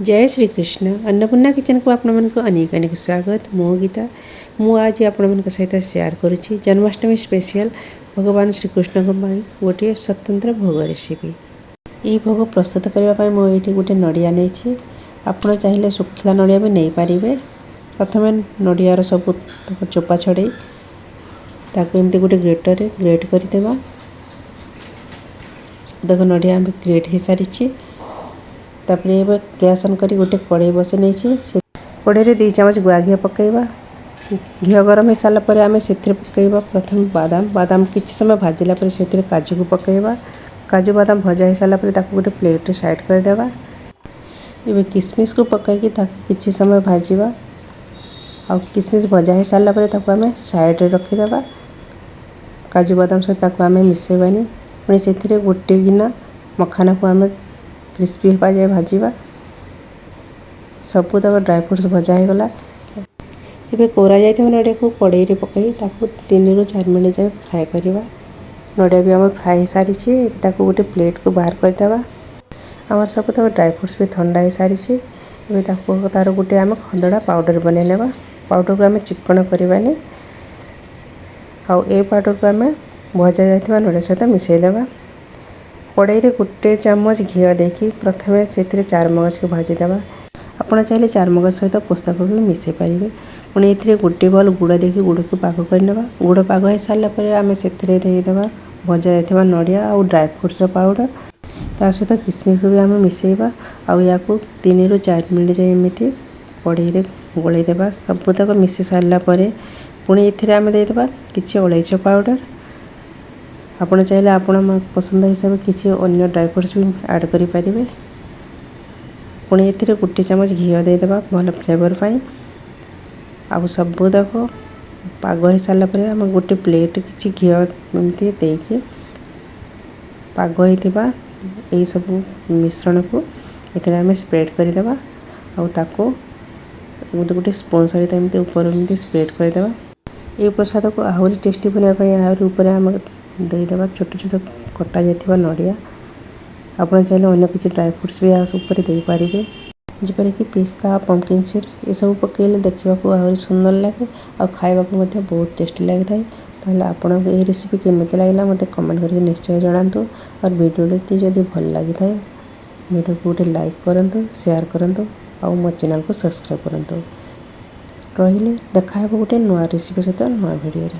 ଜୟ ଶ୍ରୀକୃଷ୍ଣ। ଅନ୍ନପୂର୍ଣ୍ଣା କିଚେନକୁ ଆପଣମାନଙ୍କୁ ଅନେକ ଅନେକ ସ୍ୱାଗତ। ମୁଁ ଗୀତା। ମୁଁ ଆଜି ଆପଣମାନଙ୍କ ସହିତ ସେୟାର କରୁଛି ଜନ୍ମାଷ୍ଟମୀ ସ୍ପେଶିଆଲ ଭଗବାନ ଶ୍ରୀକୃଷ୍ଣଙ୍କ ପାଇଁ ଗୋଟିଏ ସ୍ୱତନ୍ତ୍ର ଭୋଗ ରେସିପି। ଏହି ଭୋଗ ପ୍ରସ୍ତୁତ କରିବା ପାଇଁ ମୁଁ ଏଇଠି ଗୋଟେ ନଡ଼ିଆ ନେଇଛି। ଆପଣ ଚାହିଁଲେ ଶୁଖିଲା ନଡ଼ିଆ ବି ନେଇପାରିବେ। ପ୍ରଥମେ ନଡ଼ିଆର ସବୁ ଚୋପା ଛଡ଼େଇ ତାକୁ ଏମିତି ଗୋଟେ ଗ୍ରେଟରରେ ଗ୍ରେଟ୍ କରିଦେବା। ଦେଖ, ନଡ଼ିଆ ଆମେ ଗ୍ରେଟ୍ ହେଇସାରିଛି। ତାପରେ ଏବେ ଗ୍ୟାସ୍ ଅନ୍ କରି ଗୋଟେ କଡ଼େଇ ବସେଇ ନେଇଛି। ସେ କଡ଼େଇରେ 2 ଚାମଚ ଗୁଆ ଘିଅ ପକାଇବା। ଘିଅ ଗରମ ହେଇସାରିଲା ପରେ ଆମେ ସେଥିରେ ପକାଇବା ପ୍ରଥମେ ବାଦାମ। ବାଦାମ କିଛି ସମୟ ଭାଜିଲା ପରେ ସେଥିରେ କାଜୁକୁ ପକାଇବା। କାଜୁ ବାଦାମ ଭଜା ହେଇସାରିଲା ପରେ ତାକୁ ଗୋଟେ ପ୍ଲେଟ୍ରେ ସାଇଡ଼୍ କରିଦେବା। ଏବେ କିସମିସକୁ ପକାଇକି ତାକୁ କିଛି ସମୟ ଭାଜିବା। ଆଉ କିସମିସ୍ ଭଜା ହେଇସାରିଲା ପରେ ତାକୁ ଆମେ ସାଇଡ଼୍ରେ ରଖିଦେବା। କାଜୁ ବାଦାମ ସହିତ ତାକୁ ଆମେ ମିଶାଇବାନି। ପୁଣି ସେଥିରେ ଗୋଟେ ଗିନା ମଖାନାକୁ ଆମେ କ୍ରିସ୍ପି ହେବା ଯାଏ ଭାଜିବା। ସବୁତକ ଡ୍ରାଏ ଫ୍ରୁଟ୍ସ ଭଜା ହେଇଗଲା। ଏବେ କୋରା ଯାଇଥିବା ନଡ଼ିଆକୁ କଡ଼େଇରେ ପକାଇ ତାକୁ 3ରୁ 4 ମିନିଟ୍ ଯାଏ ଫ୍ରାଏ କରିବା। ନଡ଼ିଆ ବି ଆମର ଫ୍ରାଏ ହେଇସାରିଛି। ତାକୁ ଗୋଟେ ପ୍ଲେଟ୍କୁ ବାହାର କରିଦେବା। ଆମର ସବୁତକ ଡ୍ରାଏ ଫ୍ରୁଟ୍ସ ବି ଥଣ୍ଡା ହେଇସାରିଛି। ଏବେ ତାକୁ ତା'ର ଗୋଟେ ଆମେ ଖଦଡ଼ା ପାଉଡ଼ର ବନେଇ ନେବା। ପାଉଡ଼ରକୁ ଆମେ ଚିକ୍କଣ କରିବାନି। ଆଉ ଏ ପାଉଡ଼ରକୁ ଆମେ ଭଜା ଯାଇଥିବା ନଡ଼ିଆ ସହିତ ମିଶାଇ ଦେବା। କଡ଼େଇରେ ଗୋଟେ ଚାମଚ ଘିଅ ଦେଇକି ପ୍ରଥମେ ସେଥିରେ ଚାରମଗଜକୁ ଭାଜିଦେବା। ଆପଣ ଚାହିଁଲେ ଚାରମଗଜ ସହିତ ପୋସ୍ତକ ବି ମିଶାଇ ପାରିବେ। ପୁଣି ଏଥିରେ ଗୋଟେ ବଲ୍ ଗୁଡ଼ ଦେଇକି ଗୁଡ଼କୁ ପାଗ କରିନେବା। ଗୁଡ଼ ପାଗ ହେଇସାରିଲା ପରେ ଆମେ ସେଥିରେ ଦେଇଦେବା ଭଜା ଯାଇଥିବା ନଡ଼ିଆ ଆଉ ଡ୍ରାଏ ଫ୍ରୁଟ୍ସର ପାଉଡ଼ର। ତା ସହିତ କିସମିସକୁ ବି ଆମେ ମିଶାଇବା। ଆଉ ୟାକୁ 3ରୁ 4 ମିନିଟ୍ ଯାଏ ଏମିତି କଡ଼େଇରେ ଗୋଳେଇ ଦେବା। ସବୁତକ ମିଶି ସାରିଲା ପରେ ପୁଣି ଏଥିରେ ଆମେ ଦେଇଦେବା କିଛି ଅଳେଇଚ ପାଉଡ଼ର। ଆପଣ ଚାହିଁଲେ ଆପଣ ପସନ୍ଦ ହିସାବରେ କିଛି ଅନ୍ୟ ଡ୍ରାଏ ଫ୍ରୁଟ୍ସ ବି ଆଡ଼୍ କରିପାରିବେ। ପୁଣି ଏଥିରେ ଗୋଟେ ଚାମଚ ଘିଅ ଦେଇଦେବା ଭଲ ଫ୍ଲେଭର୍ ପାଇଁ। ଆଉ ସବୁତକ ପାଗ ହେଇସାରିଲା ପରେ ଆମେ ଗୋଟେ ପ୍ଲେଟ୍ କିଛି ଘିଅ ଏମିତି ଦେଇକି ପାଗ ହେଇଥିବା ଏଇସବୁ ମିଶ୍ରଣକୁ ଏଥିରେ ଆମେ ସ୍ପ୍ରେଡ଼୍ କରିଦେବା। ଆଉ ତାକୁ ଗୋଟେ ଗୋଟେ ସ୍ପୁନ୍ ସହିତ ଏମିତି ଉପରୁ ଏମିତି ସ୍ପ୍ରେଡ଼୍ କରିଦେବା। ଏହି ପ୍ରସାଦକୁ ଆହୁରି ଟେଷ୍ଟି ବନାଇବା ପାଇଁ ଆହୁରି ଉପରେ ଆମେ ଦେଇଦେବା ଛୋଟ ଛୋଟ କଟା ଯାଇଥିବା ନଡ଼ିଆ। ଆପଣ ଚାହିଁଲେ ଅନ୍ୟ କିଛି ଡ୍ରାଏ ଫ୍ରୁଟ୍ସ ବି ଉପରେ ଦେଇପାରିବେ, ଯେପରିକି ପିସ୍ତା, ପମ୍ପକିନ୍ ସିଡ଼୍ସ। ଏସବୁ ପକାଇଲେ ଦେଖିବାକୁ ଆହୁରି ସୁନ୍ଦର ଲାଗେ ଆଉ ଖାଇବାକୁ ମଧ୍ୟ ବହୁତ ଟେଷ୍ଟି ଲାଗିଥାଏ। ତାହେଲେ ଆପଣଙ୍କୁ ଏହି ରେସିପି କେମିତି ଲାଗିଲା, ମୋତେ କମେଣ୍ଟ କରିକି ନିଶ୍ଚୟ ଜଣାନ୍ତୁ। ଆଉ ଭିଡ଼ିଓଟି ଯଦି ଭଲ ଲାଗିଥାଏ, ଭିଡ଼ିଓକୁ ଗୋଟେ ଲାଇକ୍ କରନ୍ତୁ, ସେୟାର କରନ୍ତୁ ଆଉ ମୋ ଚ୍ୟାନେଲକୁ ସବସ୍କ୍ରାଇବ୍ କରନ୍ତୁ। ରହିଲି, ଦେଖା ହେବ ଗୋଟେ ନୂଆ ରେସିପି ସହିତ ନୂଆ ଭିଡ଼ିଓରେ।